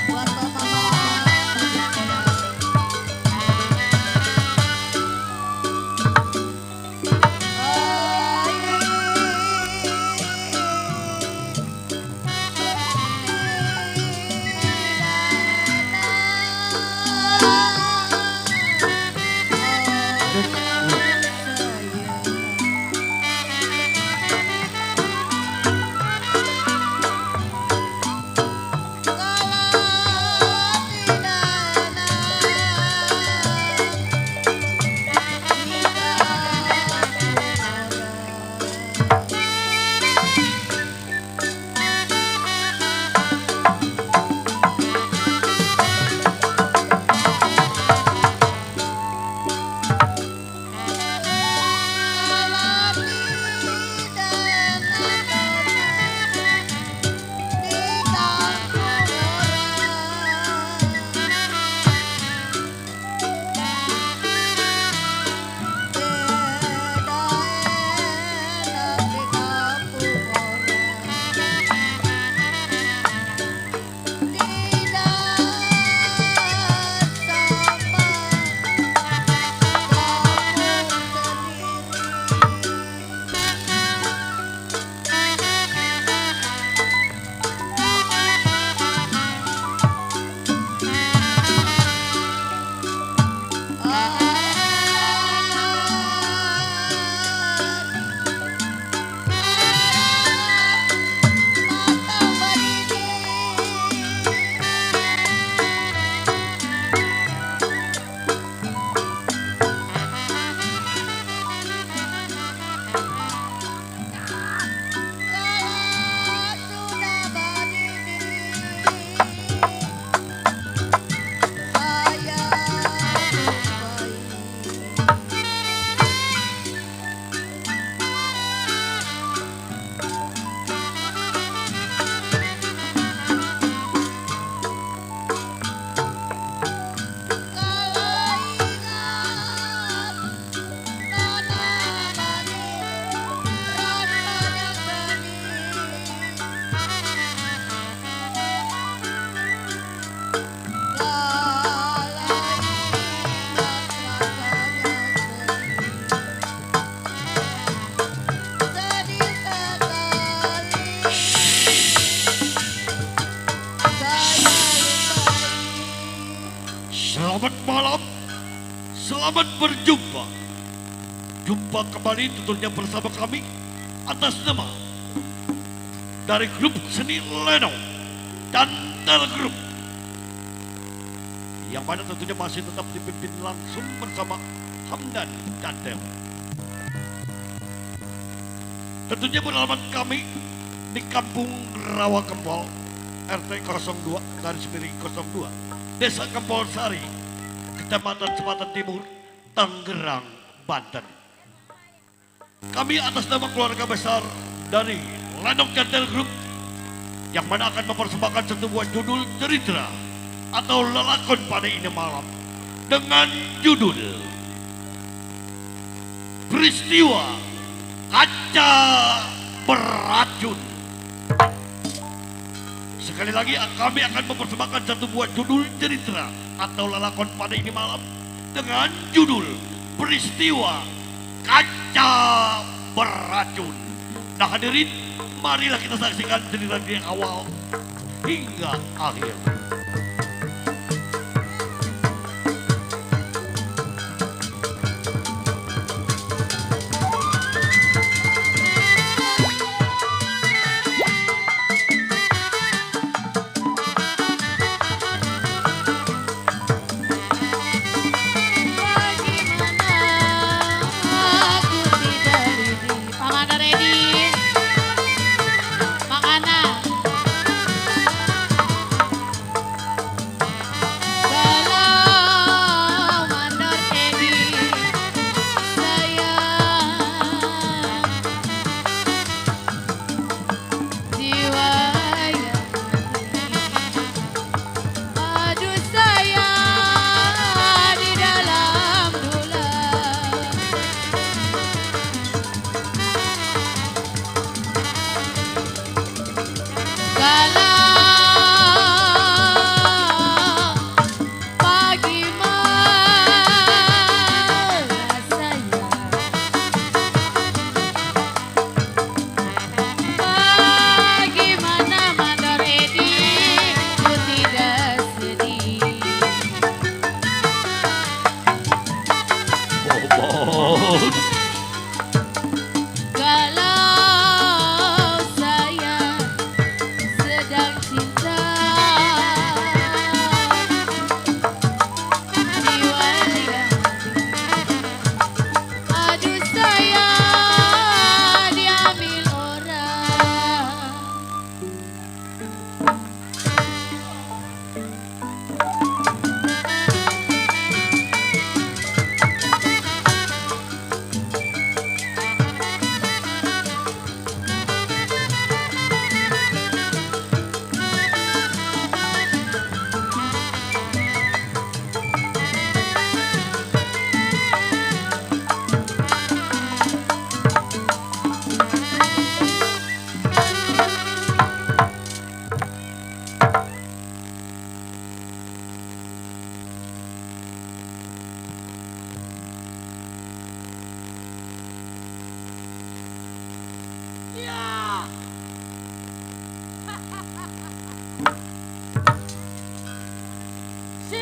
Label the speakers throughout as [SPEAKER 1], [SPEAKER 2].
[SPEAKER 1] buat bapak-bapak
[SPEAKER 2] Selamat malam, selamat berjumpa. Jumpa kembali tentunya bersama kami atas nama dari grup seni Leno dan Tel Group, yang mana tentunya masih tetap dipimpin langsung bersama Hamdan dan Tel. Tentunya beralamat kami di Kampung Rawa Kempol, RT 02 garis miring 02, Desa Kempol Sari, Kecamatan Selatan Timur, Tangerang, Banten. Kami atas nama keluarga besar dari Lenong Cantel Group, yang mana akan mempersembahkan satu buah judul cerita atau lelakon pada ini malam dengan judul Peristiwa Kaca Beracun. Sekali lagi kami akan mempersembahkan satu buah judul cerita atau lelakon pada ini malam dengan judul Peristiwa Kaca Beracun. Nah hadirin, marilah kita saksikan cerita dari awal hingga akhir.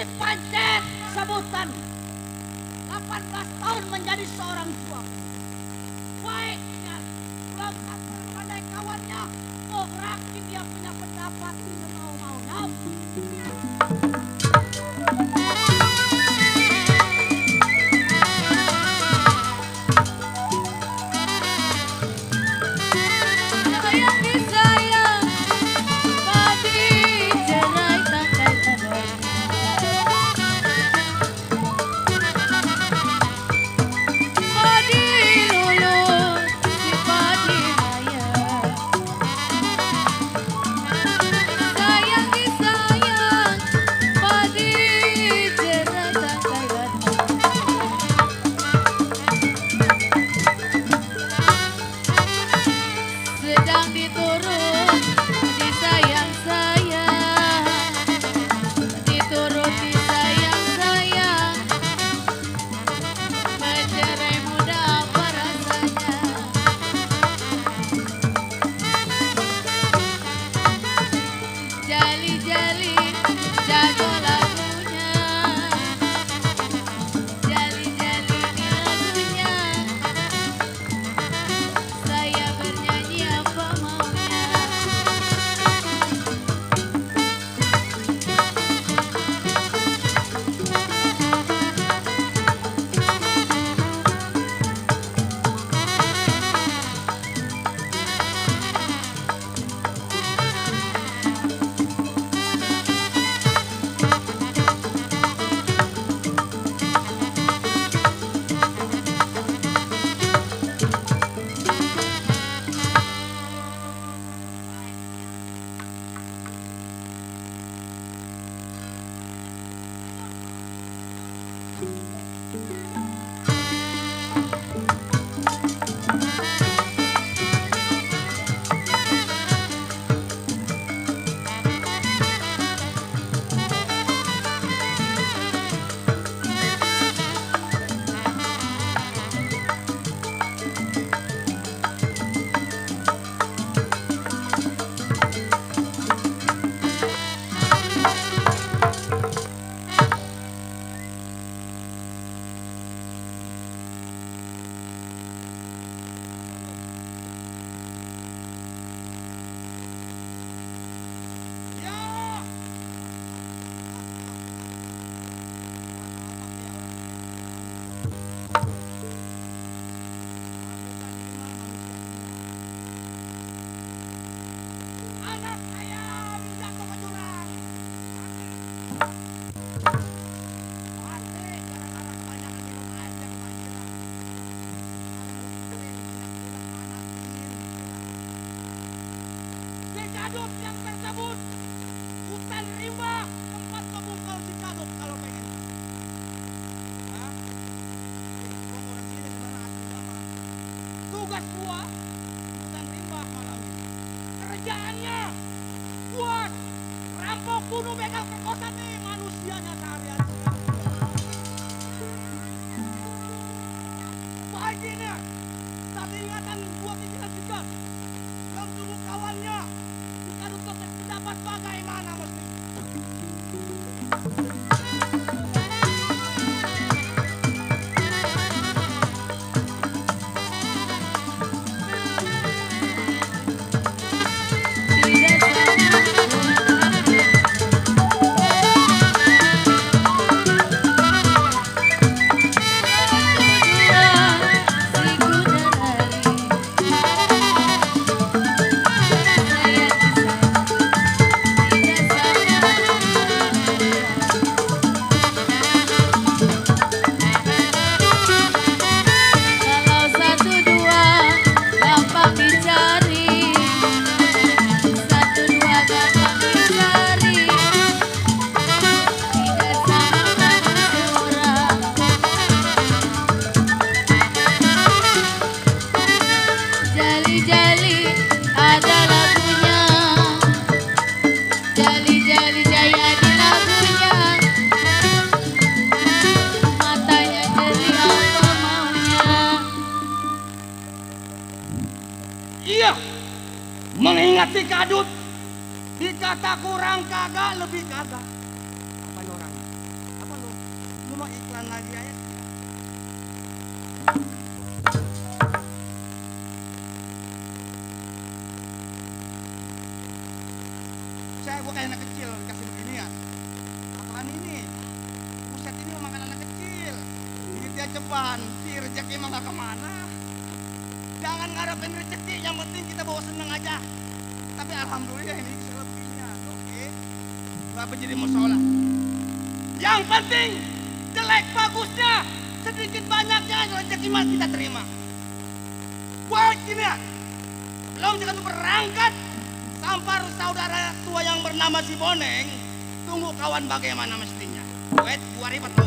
[SPEAKER 1] Pancet sebutan 18 tahun menjadi seorang suami. Baiknya pulang kantor pandai kawannya. Oh berarti dia punya pendapat semau-maunya.
[SPEAKER 3] Sayang disayang, padi cerai tangkai tadai. Padi lulus, si padi raya. Sayang disayang, padi cerai tangkai tadai. Sedang diturut, disayang-sayang, diturut disayang-sayang, bercerai muda apa rasanya? Jali-jali, jago lagunya, jali-jali ini lagunya. Saya bernyanyi apa maunya.
[SPEAKER 1] Anak saya jatuh ke jurang. Mati gara-gara kebanyakan minum air dia kebanjiran. Si Caduk yang tersebut hutan rimba tempat membungkal si Caduk kalau pengen. Hah? Gua orang sini sebenarnya asli lama. Tugas gua hutan rimba malam ini. Kerjaannya buat rampok, bunuh, begal, perkosa nih manusianya seharian. Baiknya tapi ingatan dua pikiran segar yang tunggu kawannya jika untuk pendapat bagaimana mesti.
[SPEAKER 3] Tidak kalau satu dua gampang dicari, satu dua gampang dicari, tidak sama manusia orang. Jali-jali ada lagunya, jali-jali jaya di lagunya, matanya jeli apa maunya.
[SPEAKER 1] Iya, mengingat si Kadut dikata kurang kagak lebih kagak. Apa orang? Lu mau iklan lagi aja. Saya gua kayak anak kecil dikasih begini ya. Apaan ini? Buset, ini makan anak kecil. Duitnya ceban, si rezeki emang gak kemana. Jangan ngarepin rezeki, yang penting kita bawa seneng aja. Tapi alhamdulillah ini selebihnya, oke? Kenapa jadi musola? Yang penting jelek bagusnya, sedikit banyaknya rezeki mah kita terima. Buat gini ya, belum juga tuh berangkat, sampar saudara tua yang bernama si Boneng, tunggu kawan bagaimana mestinya. Wait, gua ribet tuh.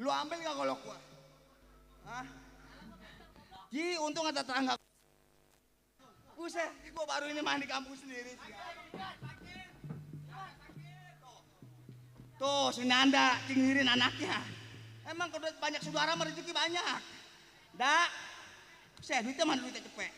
[SPEAKER 1] Lu ambil nggak golok gua? Hah? Ji, untung ada tetangga. Buset, gua baru ini main di kampung sendiri. Tuh, si Nanda cinggirin anaknya. Emang kalau banyak saudara mah rezeki banyak. Dak, saya duitnya mana duitnya cepet.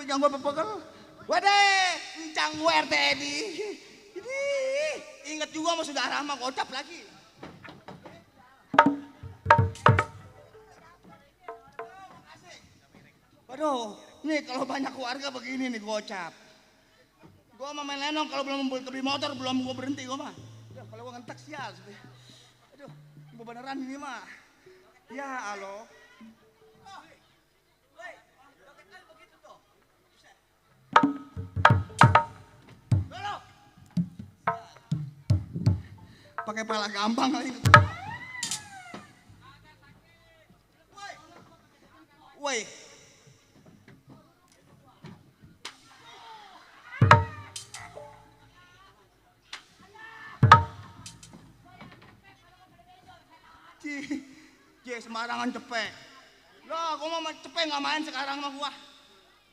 [SPEAKER 1] Pinjam gue pepegel. Waduh, pincang gue RT Edi. Ini inget juga sama saudara sama gocap lagi. Waduh, nih kalau banyak keluarga begini nih gocap. Gue sama main lenong kalau belum beli motor belum gue berhenti gue mah. Aduh, kalau gue ngentak sial. Aduh, gue beneran ini mah. Ya alo. Pakai pala gampang lagi. Woi. Cie sembarangan cepet. Loh, gua mau cepet nggak main sekarang sama gua.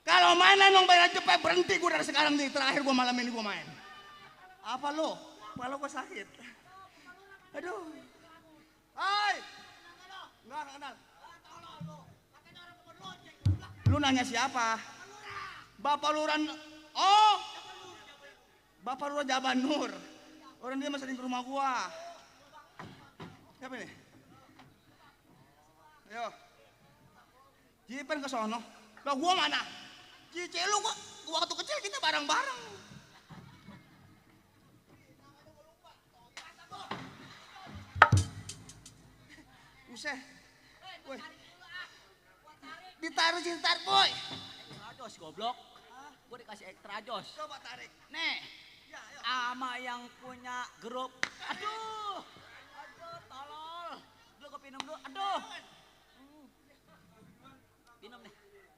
[SPEAKER 1] Kalau main emang bayar cepet berhenti gua dari sekarang nih. Terakhir gua malam ini gua main. Apa lo? Kepala gua sakit. Aduh. Hai. Enggak kenal. Lu nanya siapa? Bapak Luran. Oh. Bapak Luran Jaban Nur. Orang dia masih di rumah gua. Siapa ini? Ayo. Jipen ke sono. Lah gua mana? Cice lu gua waktu kecil kita bareng-bareng. Usah. Woi. Ditaruh sih ntar, boy.
[SPEAKER 4] Ekstra jos goblok. Gue dikasih ekstra jos.
[SPEAKER 1] Coba tarik.
[SPEAKER 4] Nih.
[SPEAKER 1] Ya, ayo.
[SPEAKER 4] Ama yang punya grup. Aduh. Aduh, tolol. Dulu gue minum dulu. Aduh. Minum nih.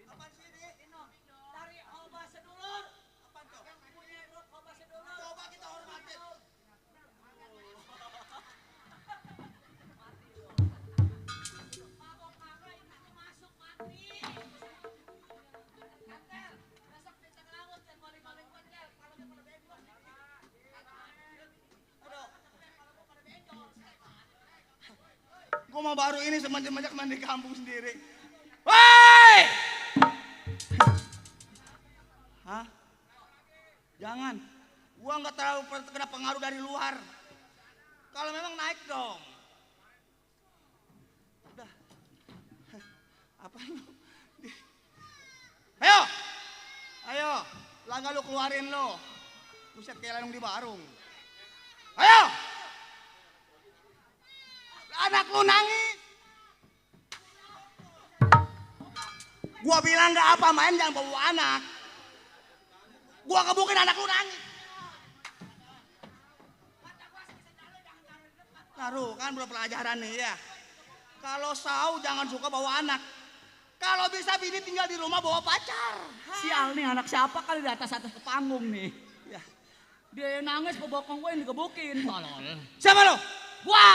[SPEAKER 1] Apaan sih ini?
[SPEAKER 4] Minum. Dari Oba Sedulur.
[SPEAKER 1] Apaan tuh?
[SPEAKER 4] Yang punya grup Oba Sedulur.
[SPEAKER 1] Coba kita hormatin. Gue mau baru ini semenjak main di kampung sendiri. Woi! Hah? Jangan. Gua nggak terlalu kena pengaruh dari luar. Kalau memang naik dong. Udah. Apa lu? Ayo! Ayo! Langga lu keluarin lo. Buset kayak lanung di barung. Ayo! Anak lu nangis. Gua bilang nggak apa main jangan bawa anak. Gua kebukin anak lu nangis. Taruh kan belum pelajaran nih ya. Kalau sau jangan suka bawa anak. Kalau bisa bini tinggal di rumah bawa pacar.
[SPEAKER 4] Sial nih anak siapa kali di atas ke panggung nih.
[SPEAKER 1] Ya.
[SPEAKER 4] Dia nangis pebokong gue yang digebukin. Tolol.
[SPEAKER 1] Siapa lo?
[SPEAKER 4] Gua.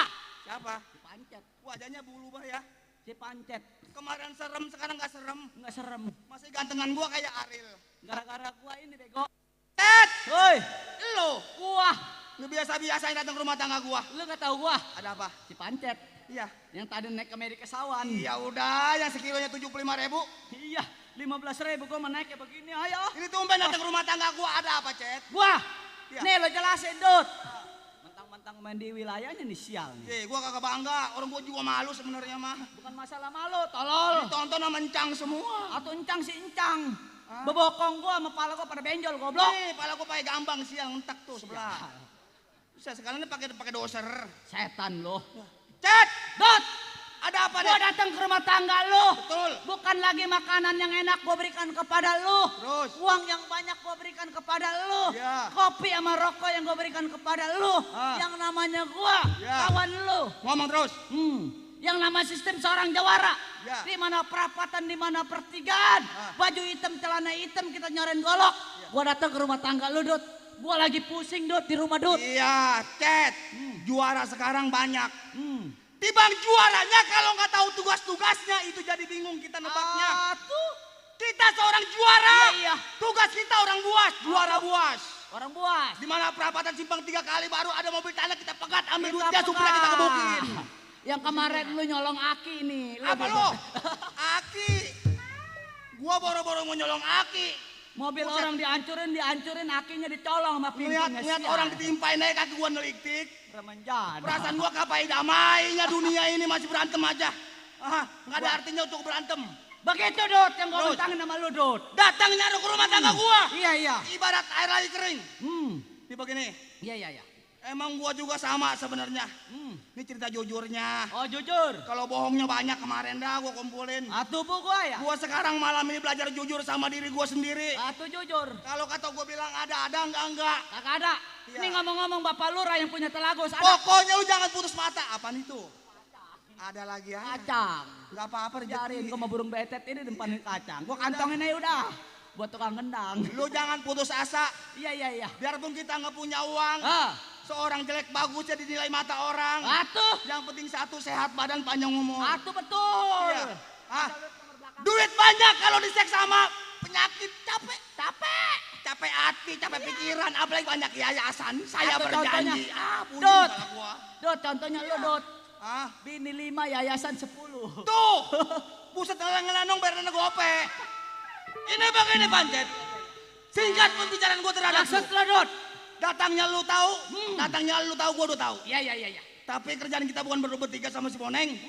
[SPEAKER 1] Siapa?
[SPEAKER 4] Si Pancet.
[SPEAKER 1] Wajahnya bulu bah ya.
[SPEAKER 4] Si Pancet.
[SPEAKER 1] Kemarin serem sekarang nggak serem.
[SPEAKER 4] Nggak serem.
[SPEAKER 1] Masih gantengan gua kayak Ariel.
[SPEAKER 4] Gara-gara gua ini bego.
[SPEAKER 1] Ted,
[SPEAKER 4] Hoi.
[SPEAKER 1] lo
[SPEAKER 4] Gua.
[SPEAKER 1] ngebiasa-biasain datang ke rumah tangga gua.
[SPEAKER 4] Lu nggak tahu gua.
[SPEAKER 1] Ada apa?
[SPEAKER 4] Si Pancet.
[SPEAKER 1] Iya.
[SPEAKER 4] Yang tadi naik ke Amerika Sawan.
[SPEAKER 1] Iya udah, yang sekilonya 75.000.
[SPEAKER 4] Iya. 15.000 gua menaik ya begini, ayo.
[SPEAKER 1] Ini tumben datang ke rumah tangga gua, ada apa, Cet?
[SPEAKER 4] Gua,
[SPEAKER 1] Iya.
[SPEAKER 4] nih lo jelasin, Dut. Mentang-mentang main di wilayahnya nih sial nih.
[SPEAKER 1] Gua kagak bangga, orang gua juga malu sebenarnya mah.
[SPEAKER 4] Bukan masalah malu, tolol.
[SPEAKER 1] Ditonton sama encang semua.
[SPEAKER 4] Atau encang si encang. Bebokong gua sama pala gua pada benjol goblok.
[SPEAKER 1] Nih, pala gua pakai gambang sial ngentak tuh sebelah. Bisa sekarang ini pakai doser.
[SPEAKER 4] Setan lo.
[SPEAKER 1] Cet,
[SPEAKER 4] Dut,
[SPEAKER 1] ada apa
[SPEAKER 4] gua
[SPEAKER 1] deh?
[SPEAKER 4] datang ke rumah tangga lu.
[SPEAKER 1] Betul.
[SPEAKER 4] Bukan lagi makanan yang enak gua berikan kepada lu.
[SPEAKER 1] Terus?
[SPEAKER 4] Uang yang banyak gua berikan kepada lu.
[SPEAKER 1] Ya.
[SPEAKER 4] Kopi sama rokok yang gua berikan kepada lu. Yang namanya gua,
[SPEAKER 1] Ya.
[SPEAKER 4] kawan lu.
[SPEAKER 1] Ngomong terus.
[SPEAKER 4] Yang nama sistem seorang jawara.
[SPEAKER 1] Ya.
[SPEAKER 4] Di mana perapatan, di mana pertigaan. Baju hitam, celana hitam, kita nyoren golok. Gua datang ke rumah tangga lu, Dut. Gua lagi pusing, Dut, di rumah, Dut.
[SPEAKER 1] Iya, Cet. Juara sekarang banyak. Tibang juaranya kalau nggak tahu tugas-tugasnya itu jadi bingung kita nebaknya.
[SPEAKER 4] Tuh.
[SPEAKER 1] Kita seorang juara.
[SPEAKER 4] Iya.
[SPEAKER 1] Tugas kita orang buas, juara buas.
[SPEAKER 4] Orang buas.
[SPEAKER 1] Di mana perapatan simpang 3 kali baru ada mobil tanah kita pegat ambil
[SPEAKER 4] Kita
[SPEAKER 1] duitnya supaya kita
[SPEAKER 4] pegang.
[SPEAKER 1] kebukin.
[SPEAKER 4] Yang kemarin lu nyolong Aki nih.
[SPEAKER 1] Apa lo? Aki. Gua boro-boro mau nyolong Aki.
[SPEAKER 4] Mobil orang dihancurin, Akinya dicolong sama pintunya.
[SPEAKER 1] Ngeliat orang ditimpain naik kaki gua neliktik.
[SPEAKER 4] Remenjana.
[SPEAKER 1] Perasaan gua kapai damainya dunia ini masih berantem aja. Nggak ada artinya untuk berantem.
[SPEAKER 4] Begitu, Dut, yang gua
[SPEAKER 1] Terus?
[SPEAKER 4] bentangin sama lu, Dut.
[SPEAKER 1] Datangnya lu ke rumah tangga gua.
[SPEAKER 4] Iya.
[SPEAKER 1] Ibarat air lagi kering. Ini begini.
[SPEAKER 4] Iya.
[SPEAKER 1] Emang gua juga sama sebenarnya. Ini cerita jujurnya.
[SPEAKER 4] Oh, jujur.
[SPEAKER 1] Kalau bohongnya banyak kemarin dah gua kumpulin.
[SPEAKER 4] Atuh bu gua ya?
[SPEAKER 1] Gua sekarang malam ini belajar jujur sama diri gua sendiri.
[SPEAKER 4] Atuh jujur.
[SPEAKER 1] Kalau kata gua bilang ada enggak.
[SPEAKER 4] Kagak ada.
[SPEAKER 1] Iya.
[SPEAKER 4] Ini ngomong-ngomong Bapak Lurah yang punya Telagus. Ada.
[SPEAKER 1] Pokoknya lu jangan putus mata. Apaan itu? Ada lagi ya?
[SPEAKER 4] Kacang.
[SPEAKER 1] Enggak apa-apa
[SPEAKER 4] Biarin
[SPEAKER 1] rezeki.
[SPEAKER 4] gua mau burung betet ini dempanin kacang. Gua kantongin aja udah. Buat tukang gendang.
[SPEAKER 1] Lu jangan putus asa.
[SPEAKER 4] Iya.
[SPEAKER 1] Biarpun kita nggak punya uang, seorang jelek bagusnya dinilai mata orang.
[SPEAKER 4] Atuh.
[SPEAKER 1] Yang penting satu sehat badan panjang umur.
[SPEAKER 4] Atuh betul.
[SPEAKER 1] Iya. Duit banyak kalau diseks sama penyakit capek. Capek hati, capek pikiran, apalagi banyak yayasan. Saya
[SPEAKER 4] Atuh,
[SPEAKER 1] berjanji.
[SPEAKER 4] contohnya.
[SPEAKER 1] Punya
[SPEAKER 4] Dut.
[SPEAKER 1] kepala gua.
[SPEAKER 4] Dut, contohnya lu, Dut.
[SPEAKER 1] Ah,
[SPEAKER 4] Bini 5, yayasan 10.
[SPEAKER 1] tuh. Buset ngelanong bayar gope. Ini begini Pancet. Singkat pembicaraan gua terhadap
[SPEAKER 4] Maksud
[SPEAKER 1] lu.
[SPEAKER 4] lu, Dut?
[SPEAKER 1] Datangnya lu tahu, gua udah tahu.
[SPEAKER 4] Iya.
[SPEAKER 1] Tapi kerjaan kita bukan bertiga sama si Boneng.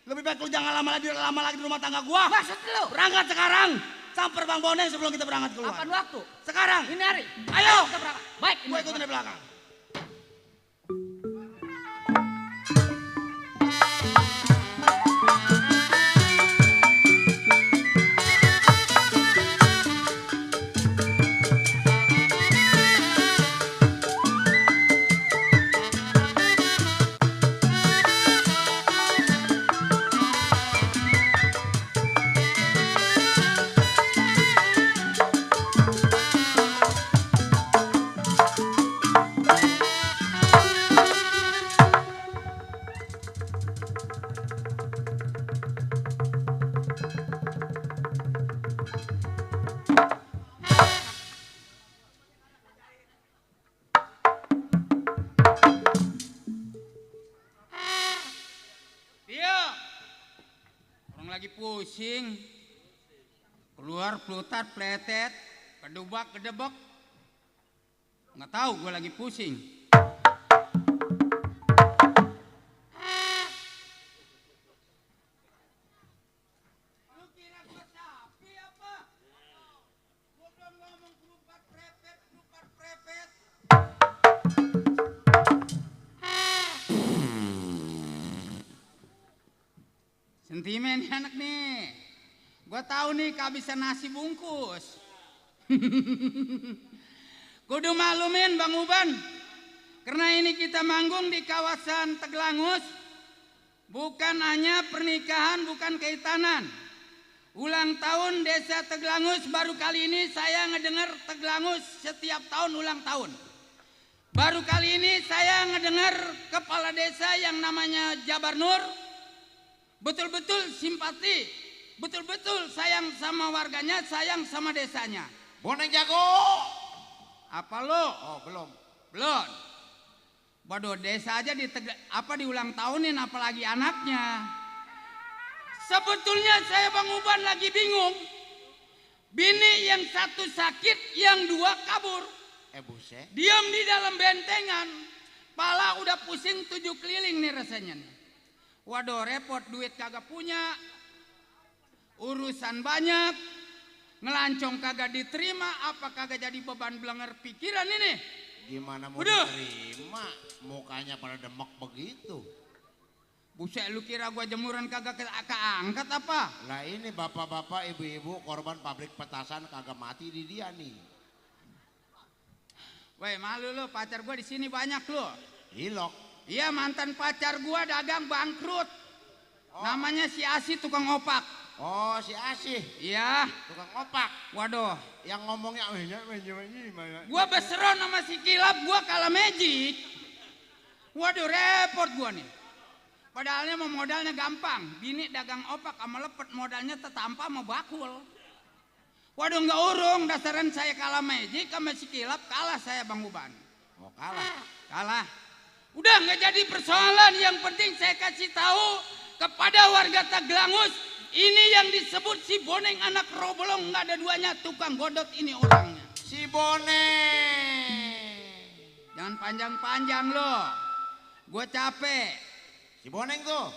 [SPEAKER 1] Lebih baik lu jangan lama lagi di rumah tangga gua.
[SPEAKER 4] Maksud lu?
[SPEAKER 1] Berangkat sekarang. Sampai Bang Boneng sebelum kita berangkat keluar.
[SPEAKER 4] Kapan waktu?
[SPEAKER 1] Sekarang.
[SPEAKER 4] Ini hari.
[SPEAKER 1] Ayo.
[SPEAKER 4] Kita berangkat. Baik.
[SPEAKER 1] Gua ikutin di belakang.
[SPEAKER 5] Iya, orang lagi pusing, keluar plutat, pletet, kedubak, kedebek, nggak tahu gue lagi pusing. Lu kira gue sapi apa? Gue belum ngomong kelupat prepet, kelupat prepet. Sentimen nih anak nih. Gua tahu nih kehabisan nasi bungkus. Kudu maklumin Bang Uban. Karena ini kita manggung di kawasan Teglangus. Bukan hanya pernikahan, bukan kehitanan. Ulang tahun Desa Teglangus, baru kali ini saya ngedengar Teglangus setiap tahun ulang tahun. Baru kali ini saya ngedengar kepala desa yang namanya Jabar Nur betul-betul simpati, betul-betul sayang sama warganya, sayang sama desanya.
[SPEAKER 2] Boneng jago.
[SPEAKER 5] Apa lo?
[SPEAKER 2] Oh belum.
[SPEAKER 5] Belum. Waduh, desa aja diulang tahunin, apalagi anaknya. Sebetulnya saya Bang Uban lagi bingung. Bini yang satu sakit, yang dua kabur.
[SPEAKER 1] Buset.
[SPEAKER 5] Diam di dalam bentengan. Pala udah pusing 7 keliling nih rasanya nih. Waduh repot, duit kagak punya. Urusan banyak. Ngelancong kagak diterima. Apa kagak jadi beban belenger pikiran ini?
[SPEAKER 1] Gimana mau
[SPEAKER 5] Waduh.
[SPEAKER 1] diterima? Mukanya pada demek begitu.
[SPEAKER 5] Buset, lu kira gua jemuran kagak keangkat apa?
[SPEAKER 1] Lah ini bapak-bapak, ibu-ibu korban pabrik petasan kagak mati di dia nih.
[SPEAKER 5] Weh malu lu, pacar gua di sini banyak lu.
[SPEAKER 1] Hilok.
[SPEAKER 5] Iya, mantan pacar gua dagang bangkrut. Namanya si Asi tukang opak.
[SPEAKER 1] Oh, si Asih,
[SPEAKER 5] Iya.
[SPEAKER 1] tukang opak.
[SPEAKER 5] Waduh,
[SPEAKER 1] Yang ngomongnya
[SPEAKER 5] gua beseron sama si Kilap, gua kalah magic. Waduh repot gua nih. Padahalnya mau modalnya gampang. Bini dagang opak sama lepet, modalnya tetampa sama bakul. Waduh nggak urung, dasaran saya kalah magic sama si Kilap, kalah saya Bang Uban.
[SPEAKER 1] Oh, kalah.
[SPEAKER 5] Kalah. Udah nggak jadi persoalan, yang penting saya kasih tahu kepada warga Taglangus, ini yang disebut si Boneng anak Robolong, nggak ada duanya, tukang godot ini orangnya.
[SPEAKER 1] Si Boneng.
[SPEAKER 5] Jangan panjang-panjang loh. Gue capek.
[SPEAKER 1] Si Boneng tuh.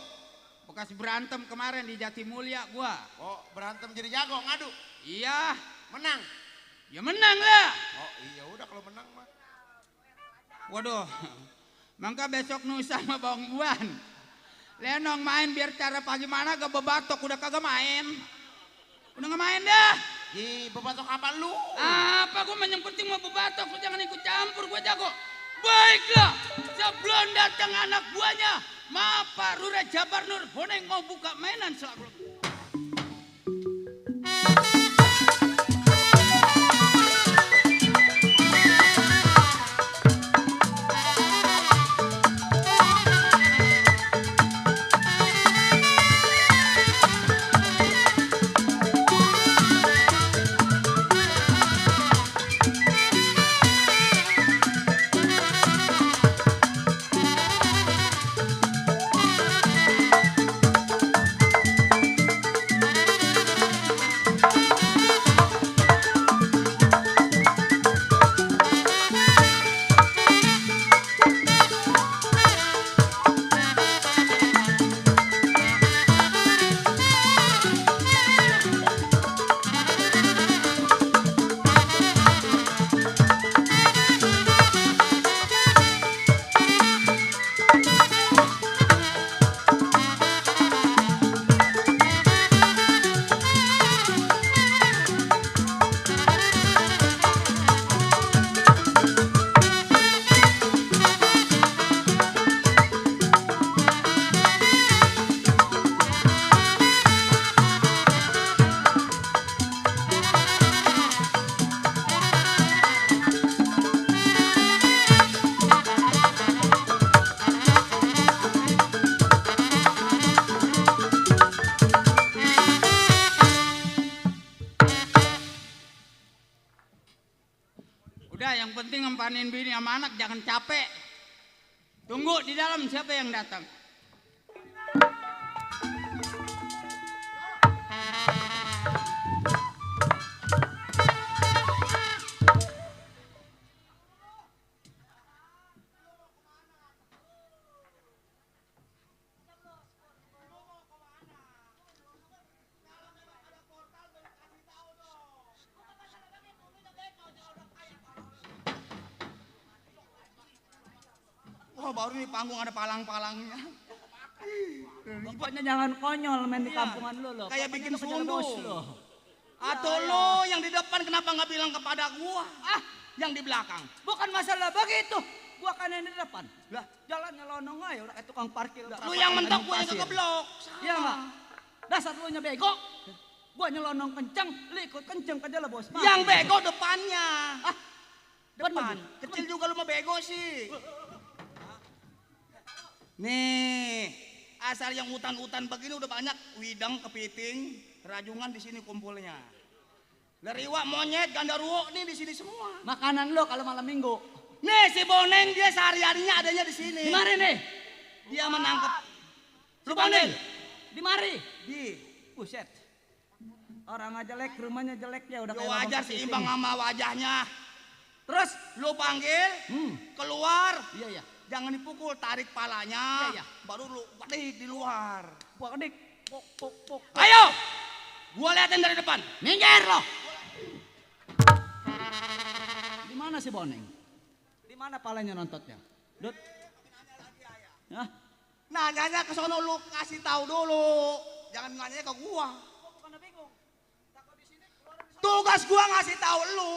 [SPEAKER 5] Bekas berantem kemarin di Jatimulya gua.
[SPEAKER 1] Oh, berantem jadi jago ngadu.
[SPEAKER 5] Iya,
[SPEAKER 1] Menang.
[SPEAKER 5] ya menang lah.
[SPEAKER 1] Oh, iya udah kalau menang mah.
[SPEAKER 5] Waduh, mangka besok nusa sama Bang Buan. Lenong main biar cara pagi mana gak bebatok, udah kagak main. Udah gak main dah.
[SPEAKER 1] Di bebatok apa lu?
[SPEAKER 5] Apa gue yang penting mau bebatok, lu jangan ikut campur, gue jago. Baiklah, sebelum datang anak buahnya, maaf Pak Lurah Jabar Nur, Boneng mau buka mainan selalu. Udah yang penting ngempanin bini sama anak jangan capek. Tunggu di dalam siapa yang datang.
[SPEAKER 1] Oh, baru nih panggung ada palang-palangnya.
[SPEAKER 4] Pokoknya jangan konyol main di kampungan lu loh.
[SPEAKER 1] Kayak
[SPEAKER 4] Pokoknya
[SPEAKER 1] bikin
[SPEAKER 4] lu kejar
[SPEAKER 1] sundu.
[SPEAKER 4] bos lu.
[SPEAKER 1] Atau lo yang di depan kenapa nggak bilang kepada gua? Yang di belakang.
[SPEAKER 4] Bukan masalah begitu. Gua kan yang di depan. Lah, jalannya lonong aja udah kayak tukang parkir.
[SPEAKER 1] Lu yang mentok gua yang keblok.
[SPEAKER 4] Iya enggak? Dasar lu nya bego. Gua nyelonong kencang, lu ikut kencang aja lah bos.
[SPEAKER 1] Yang bego depannya.
[SPEAKER 4] Depan.
[SPEAKER 1] Depan. Kecil juga lu mah bego sih. Nih, asal yang hutan-hutan begini udah banyak widang, kepiting, rajungan di sini kumpulnya. Leriwak, monyet, gandaruwo nih di sini semua.
[SPEAKER 4] Makanan lu kalau malam minggu.
[SPEAKER 1] Nih si Boneng dia sehari-harinya adanya di sini.
[SPEAKER 4] Di mari nih.
[SPEAKER 1] Dia menangkap.
[SPEAKER 4] Lu panggil. Di mari.
[SPEAKER 1] Di.
[SPEAKER 4] Buset. Orang aja jelek, rumahnya jelek ya udah
[SPEAKER 1] Yo
[SPEAKER 4] kayak
[SPEAKER 1] wajar
[SPEAKER 4] lubang
[SPEAKER 1] seimbang
[SPEAKER 4] kepiting.
[SPEAKER 1] sama wajahnya.
[SPEAKER 4] Terus?
[SPEAKER 1] Lu panggil, keluar.
[SPEAKER 4] Iya iya.
[SPEAKER 1] Jangan dipukul, tarik palanya.
[SPEAKER 4] Iya, iya.
[SPEAKER 1] Baru lu kedik di luar.
[SPEAKER 4] Buat kedik. Pok pok pok.
[SPEAKER 1] Ayo, gua liatin dari depan.
[SPEAKER 4] Minggir lo. Di mana si Boneng? Di mana palanya nontotnya? Dut. Hah?
[SPEAKER 1] Nanyanya ke sono lu kasih tahu dulu. Jangan nanya ke gua. Tugas gua ngasih tahu lu.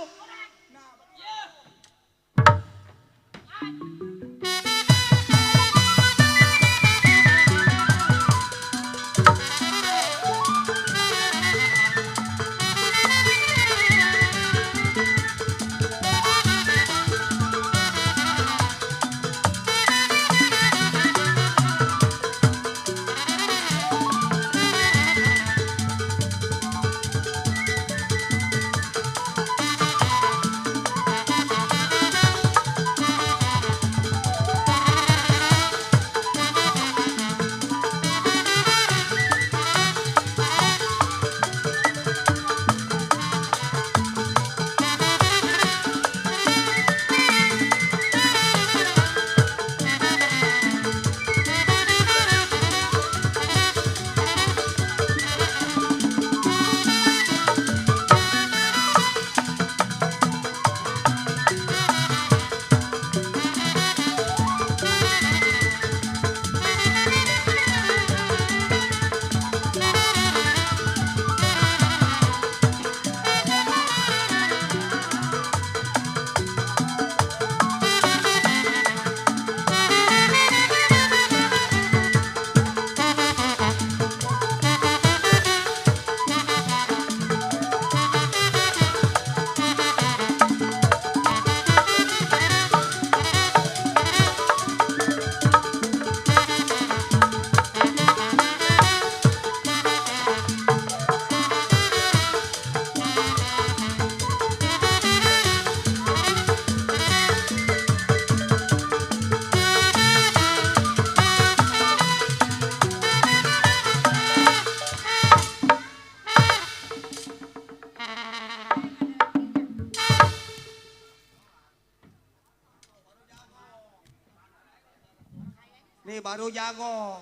[SPEAKER 1] Nih baru jago.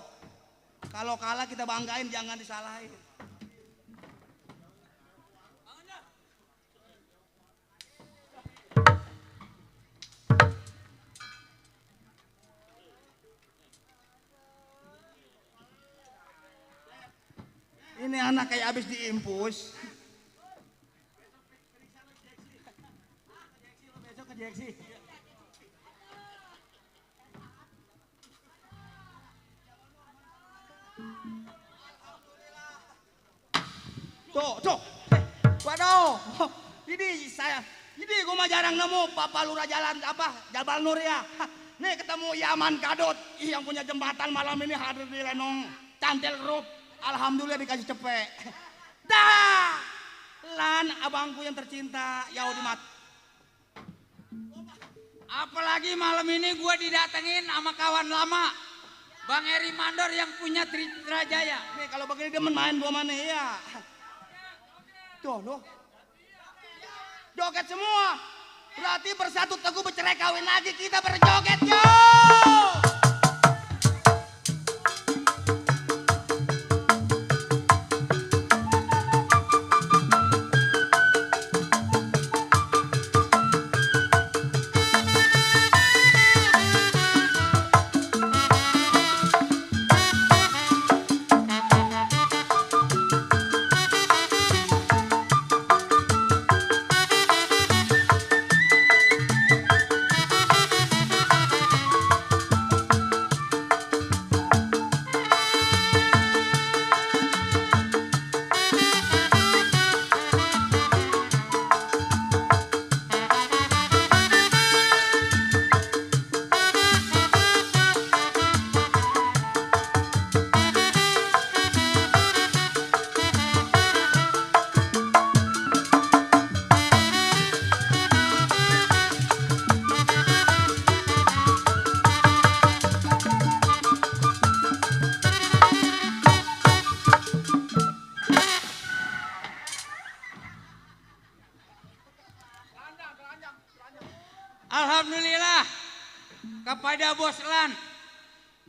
[SPEAKER 1] Kalau kalah kita banggain, jangan disalahin. Ini anak kayak abis diimpus. Besok ke Jeksi. Tuh. Waduh. Ini gue mah jarang nemu Papa Lurah jalan apa? Jabal Nur ya. Nih ketemu Yaman Kadot. Yang punya jembatan malam ini hadir di Lenong Cantel Group. Alhamdulillah dikasih cepet. Dah. Lan abangku yang tercinta Yaudimat.
[SPEAKER 5] Apalagi malam ini gue didatengin sama kawan lama, Bang Eri Mandor yang punya Tritra Jaya.
[SPEAKER 1] Nih kalau begini demen main gua mana ya. Tuh. Joget semua. Berarti bersatu teguh bercerai kawin lagi kita berjoget yo.
[SPEAKER 5] Alhamdulillah kepada Bos Lan,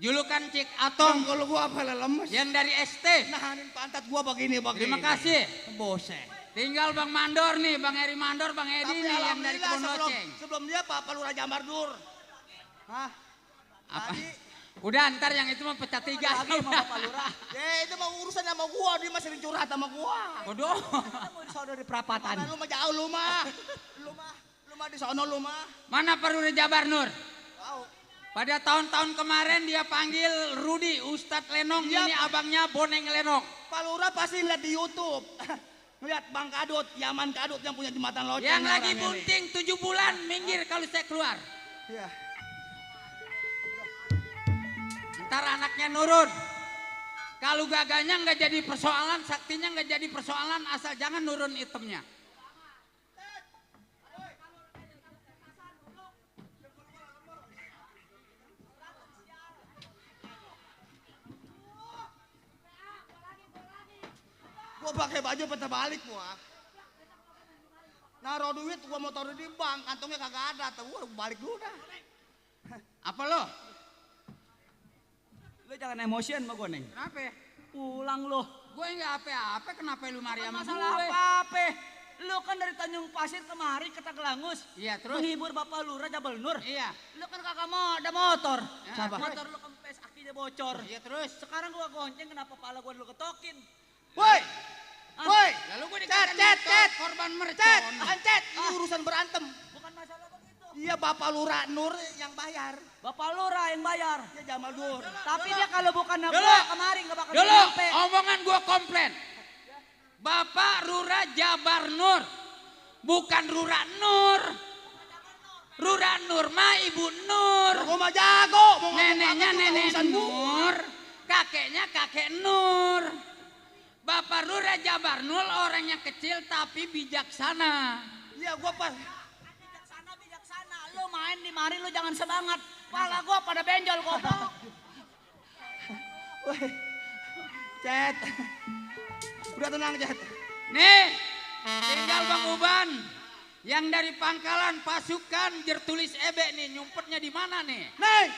[SPEAKER 5] julukan Cik Atong
[SPEAKER 1] Kalau gua apa lemes.
[SPEAKER 5] yang dari ST.
[SPEAKER 1] Nahanin pantat gua begini.
[SPEAKER 5] Terima kasih.
[SPEAKER 1] Bose.
[SPEAKER 5] Tinggal Bang Mandor nih, Bang Eri Mandor, Bang Edi
[SPEAKER 1] Tapi
[SPEAKER 5] nih yang dari
[SPEAKER 1] alhamdulillah
[SPEAKER 5] Kebun Loceng.
[SPEAKER 1] sebelum dia Pak Lurah Jambar Dur. Hah?
[SPEAKER 5] Apa?
[SPEAKER 1] Tadi
[SPEAKER 5] Udah ntar yang itu mah pecah tiga.
[SPEAKER 1] lagi sama Bapak Lurah. Itu mah urusan sama gua, dia masih sering curhat sama gua.
[SPEAKER 5] Bodoh.
[SPEAKER 4] Kita mau di sono di perapatan.
[SPEAKER 1] Mana lu mah jauh lu mah. Lu mah di sono lu mah.
[SPEAKER 5] Mana Pak Lurah Jabar Nur?
[SPEAKER 1] Tahu.
[SPEAKER 5] Pada tahun-tahun kemarin dia panggil Rudi Ustadz Lenong,
[SPEAKER 1] Iya,
[SPEAKER 5] ini
[SPEAKER 1] Pak.
[SPEAKER 5] abangnya Boneng Lenong.
[SPEAKER 1] Pak Lurah pasti lihat di YouTube. Ngeliat Bang Kadut, Yaman Kadut yang punya jembatan Loceng.
[SPEAKER 5] Yang lagi
[SPEAKER 1] orang ini.
[SPEAKER 5] bunting 7 bulan minggir kalau saya keluar.
[SPEAKER 1] Iya.
[SPEAKER 5] Ntar anaknya nurun. Kalau gagahnya nggak jadi persoalan, saktinya nggak jadi persoalan, asal jangan nurun itemnya.
[SPEAKER 1] Gua pakai baju peta balik gua. Naruh duit gua mau taruh di bank, kantongnya kagak ada. Tuh gua balik dulu dah.
[SPEAKER 5] Apa lo?
[SPEAKER 4] Lu jangan emosian sama gue, Neng.
[SPEAKER 5] Kenapa?
[SPEAKER 4] Pulang lo.
[SPEAKER 5] Gue nggak apa-apa, kenapa lu mari sama
[SPEAKER 4] Masalah
[SPEAKER 5] gue?
[SPEAKER 4] apa-apa. Lu kan dari Tanjung Pasir kemari ke Taglangus.
[SPEAKER 5] Iya, terus?
[SPEAKER 4] Menghibur Bapak Lurah Jabal Nur.
[SPEAKER 5] Iya.
[SPEAKER 4] Lu kan kagak mau ada motor.
[SPEAKER 5] Siapa?
[SPEAKER 4] Motor lu kempes, akinya bocor.
[SPEAKER 5] Iya terus?
[SPEAKER 4] Sekarang gua gonceng, kenapa pala gua dulu ketokin?
[SPEAKER 1] Woi. Woi.
[SPEAKER 5] Lalu gue
[SPEAKER 1] Cet,
[SPEAKER 5] dikatakan
[SPEAKER 1] cet.
[SPEAKER 5] korban
[SPEAKER 1] Cet,
[SPEAKER 5] mercon.
[SPEAKER 1] Cet, ini urusan berantem.
[SPEAKER 4] Bukan masalah begitu.
[SPEAKER 1] Iya Bapak Lurah Nur yang bayar.
[SPEAKER 4] Bapak Lurah yang bayar.
[SPEAKER 1] Dia Jamal Dur.
[SPEAKER 4] Tapi dia kalau bukan
[SPEAKER 5] Dulu.
[SPEAKER 4] gua kemarin gak bakal
[SPEAKER 5] Dulu,
[SPEAKER 4] nyampe.
[SPEAKER 5] omongan gue komplain. Bapak Lurah Jabar Nur. Bukan Rura Nur. Rura Nur mah Ibu Nur.
[SPEAKER 1] Gua mah jago. Mau ngomong
[SPEAKER 5] Neneknya
[SPEAKER 1] apa juga
[SPEAKER 5] nenek
[SPEAKER 1] urusan gua.
[SPEAKER 5] Nur. Kakeknya kakek Nur. Bapak Lurah Jabar Nur orangnya kecil tapi bijaksana.
[SPEAKER 1] Iya gua pas.
[SPEAKER 4] Bijaksana. Lu main di mari lu jangan semangat. Pala gua pada benjol goblok.
[SPEAKER 1] Woi. Cet. Udah tenang Cet.
[SPEAKER 5] Nih, tinggal Bang Uban. Yang dari pangkalan pasukan jertulis ebe nih, nyumpetnya di mana nih?
[SPEAKER 1] Neng.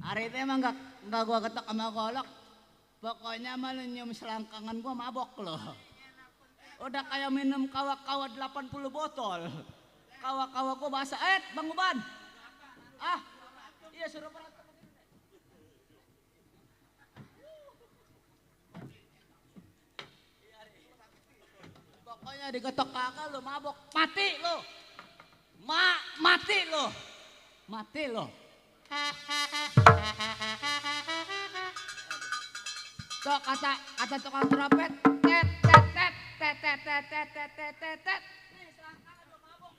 [SPEAKER 4] Hari ini emang enggak gua ketok sama golok. Pokoknya mah lu nyium selangkangan gua mabok loh. Udah kayak minum kawa-kawa 80 botol. Kawa-kawa gua basah. Bang Uban. Ah, iya suruh berantem. Pokoknya diketok kagak lu mabok. Mati lu. Mati lu. Mati lu. Tuh kata tukang trompet, tet tet tet tet tet tet tet tet tet tet tet. Nih selangkangan lu mabok.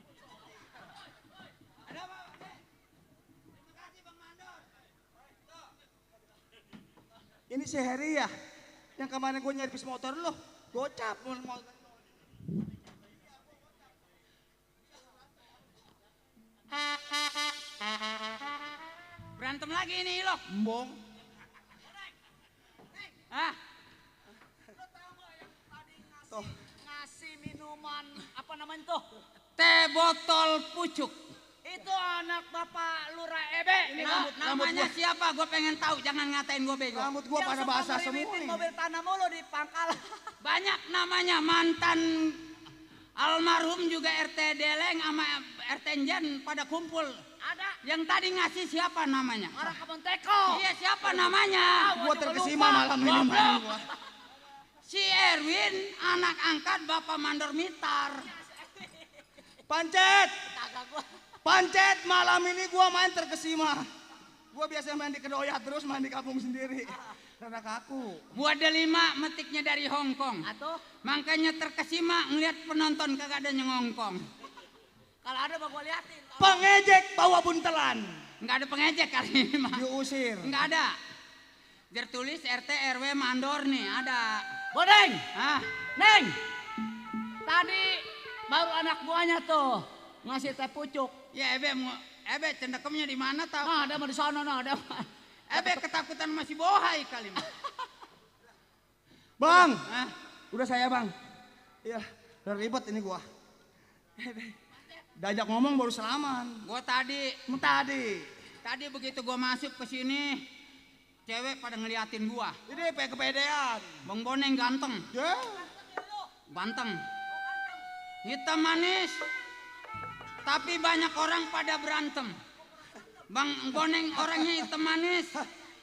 [SPEAKER 4] Ada apa? Terima kasih Bang Mandor.
[SPEAKER 1] Ini si Heri ya, yang kemarin gue nyervis motor lo, gocap.
[SPEAKER 5] Berantem lagi ini lo.
[SPEAKER 1] Embong.
[SPEAKER 5] Ah,
[SPEAKER 1] Tuh.
[SPEAKER 4] Ngasih minuman apa namanya tuh?
[SPEAKER 5] teh botol pucuk.
[SPEAKER 4] Itu anak bapak Lurah Ebe.
[SPEAKER 5] Namanya siapa? Gue pengen tahu. Jangan ngatain gue bego.
[SPEAKER 1] Rambut gue pada basah semua
[SPEAKER 4] ngeribitin
[SPEAKER 1] ini.
[SPEAKER 4] mobil tanah mulu di pangkalan.
[SPEAKER 5] Banyak namanya mantan almarhum juga RT Deleng sama RT Njan pada kumpul.
[SPEAKER 4] Ada
[SPEAKER 5] Yang tadi ngasih siapa namanya?
[SPEAKER 4] orang Kebon Teko.
[SPEAKER 5] Iya siapa namanya?
[SPEAKER 1] Gue terkesima malam ini main gua.
[SPEAKER 5] Si Erwin anak angkat Bapak Mandor Mitar.
[SPEAKER 1] Pancet,
[SPEAKER 4] Kagak gua.
[SPEAKER 1] pancet malam ini gue main terkesima. Gue biasa main di Kedoya terus main di kampung sendiri. Karena kaku.
[SPEAKER 5] Buat delima metiknya dari Hong Kong.
[SPEAKER 4] Atuh
[SPEAKER 5] Makanya terkesima ngeliat penonton kagak ada yang ngongkong.
[SPEAKER 4] kalau ada mah gua liatin.
[SPEAKER 1] Pengejek bawa buntelan.
[SPEAKER 5] Nggak ada pengejek kali ini mah.
[SPEAKER 1] Diusir.
[SPEAKER 5] Nggak ada. Tertulis RT RW Mandor nih ada.
[SPEAKER 4] Bodeng,
[SPEAKER 5] Ah,
[SPEAKER 4] Neng. Tadi baru anak buahnya tuh ngasih teh pucuk.
[SPEAKER 5] ya Ebe cendekemnya di mana tahu?
[SPEAKER 4] Nah, ada mah di sana nah, ada mah.
[SPEAKER 5] Ebe ketakutan masih bohai kali mah.
[SPEAKER 1] Bang,
[SPEAKER 5] Ah,
[SPEAKER 1] udah saya bang. Iya, udah ribet ini gua. Diajak ngomong baru salaman.
[SPEAKER 5] gua tadi
[SPEAKER 1] Tadi
[SPEAKER 5] begitu gua masuk ke sini, cewek pada ngeliatin gua.
[SPEAKER 1] ini kepedean.
[SPEAKER 5] Bang Boneng ganteng,
[SPEAKER 1] Ya,
[SPEAKER 5] ganteng. Hitam manis. Tapi banyak orang pada berantem. Bang Boneng orangnya hitam manis.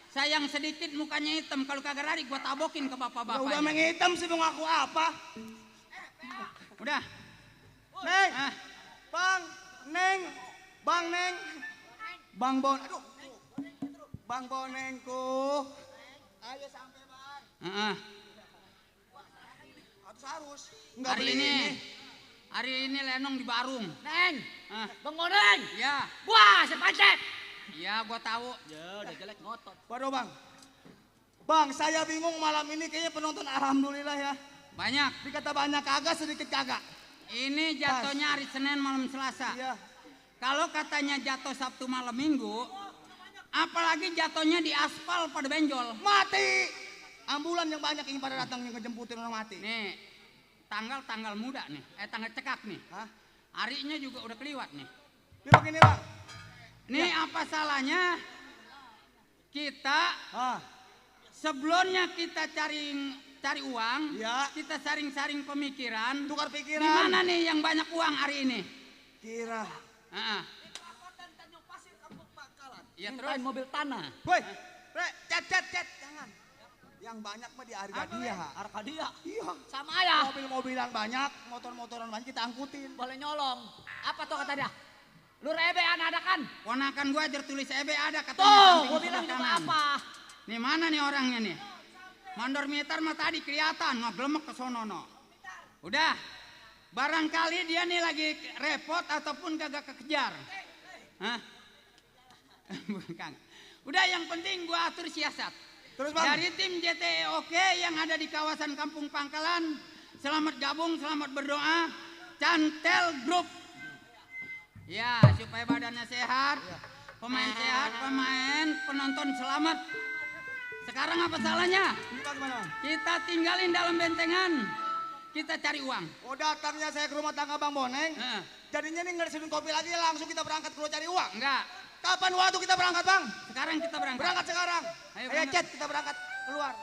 [SPEAKER 5] Sayang sedikit mukanya hitam. Kalau kagak lari gua tabokin ke
[SPEAKER 1] udah
[SPEAKER 5] bapak-bapak.
[SPEAKER 1] menghitam sih mau ngaku apa?
[SPEAKER 5] Udah.
[SPEAKER 1] Neng,
[SPEAKER 5] Ah,
[SPEAKER 1] bang, Neng, bang Neng, bang Bon, aduh, bang Bonengku. Ayo sampai bang.
[SPEAKER 5] ah,
[SPEAKER 1] Harus. Enggak
[SPEAKER 5] hari
[SPEAKER 1] beli
[SPEAKER 5] ini Lenong di Barung.
[SPEAKER 4] Neng,
[SPEAKER 5] Ah,
[SPEAKER 4] Bang Bodeng.
[SPEAKER 5] ya,
[SPEAKER 4] Wah, sepancet.
[SPEAKER 5] ya gua tahu.
[SPEAKER 4] Ya, udah jelek ngotot.
[SPEAKER 1] Waduh bang. Bang, saya bingung malam ini kayaknya penonton alhamdulillah ya.
[SPEAKER 5] Banyak.
[SPEAKER 1] Dikata banyak kagak, sedikit kagak.
[SPEAKER 5] Ini jatuhnya hari Senin malam Selasa.
[SPEAKER 1] Iya.
[SPEAKER 5] Kalau katanya jatuh Sabtu malam Minggu, apalagi jatuhnya di aspal pada benjol.
[SPEAKER 1] Mati. Ambulan yang banyak yang pada datang yang ngejemputin orang mati.
[SPEAKER 5] Nih, tanggal muda nih, tanggal cekak nih.
[SPEAKER 1] Hah?
[SPEAKER 5] Harinya juga udah keliwat nih.
[SPEAKER 1] Dia begini bang.
[SPEAKER 5] Nih apa salahnya kita
[SPEAKER 1] Hah?
[SPEAKER 5] sebelumnya kita cari uang,
[SPEAKER 1] Ya.
[SPEAKER 5] kita saring-saring pemikiran.
[SPEAKER 1] Tukar
[SPEAKER 5] Di
[SPEAKER 1] pikiran.
[SPEAKER 5] mana nih yang banyak uang hari ini?
[SPEAKER 1] Kira.
[SPEAKER 5] Ah, ya terus.
[SPEAKER 4] Mintain mobil tanah.
[SPEAKER 1] Woi, cet. Jangan. Yang banyak mah di harga
[SPEAKER 5] Apa,
[SPEAKER 1] dia.
[SPEAKER 4] Arkadia.
[SPEAKER 1] Iya.
[SPEAKER 4] Sama ayah.
[SPEAKER 1] Mobil-mobilan banyak, motor-motoran banyak kita angkutin.
[SPEAKER 4] Boleh nyolong. Apa tuh kata dia? Lu rebe ada kan?
[SPEAKER 5] Ponakan gua ajar tulis EB ada katanya.
[SPEAKER 4] Tuh,
[SPEAKER 5] samping
[SPEAKER 4] gua bilang
[SPEAKER 5] sebelah
[SPEAKER 4] juga
[SPEAKER 5] kanan.
[SPEAKER 4] apa?
[SPEAKER 5] Nih mana nih orangnya nih? Mandor Mitar mah tadi kelihatan ngeglemek ke sono no. Udah. Barangkali dia nih lagi repot ataupun kagak kekejar. Hah? Bukan. Udah yang penting gua atur siasat.
[SPEAKER 1] Terus bang.
[SPEAKER 5] Dari tim JTE Oke yang ada di kawasan Kampung Pangkalan, selamat gabung, selamat berdoa. Cantel Group. Ya, supaya badannya sehat, pemain sehat, pemain penonton selamat. Sekarang apa salahnya?
[SPEAKER 1] Ini bang gimana bang?
[SPEAKER 5] Kita tinggalin dalam bentengan. Kita cari uang.
[SPEAKER 1] Oh datangnya saya ke rumah tangga Bang Boneng.
[SPEAKER 5] Heeh.
[SPEAKER 1] Jadinya nih nggak disediain kopi lagi langsung kita berangkat keluar cari uang.
[SPEAKER 5] Enggak.
[SPEAKER 1] Kapan waktu kita berangkat, Bang?
[SPEAKER 5] Sekarang kita berangkat.
[SPEAKER 1] Berangkat sekarang.
[SPEAKER 5] Ayo,
[SPEAKER 1] Ayo,
[SPEAKER 5] berangkat.
[SPEAKER 1] Cet, kita berangkat keluar.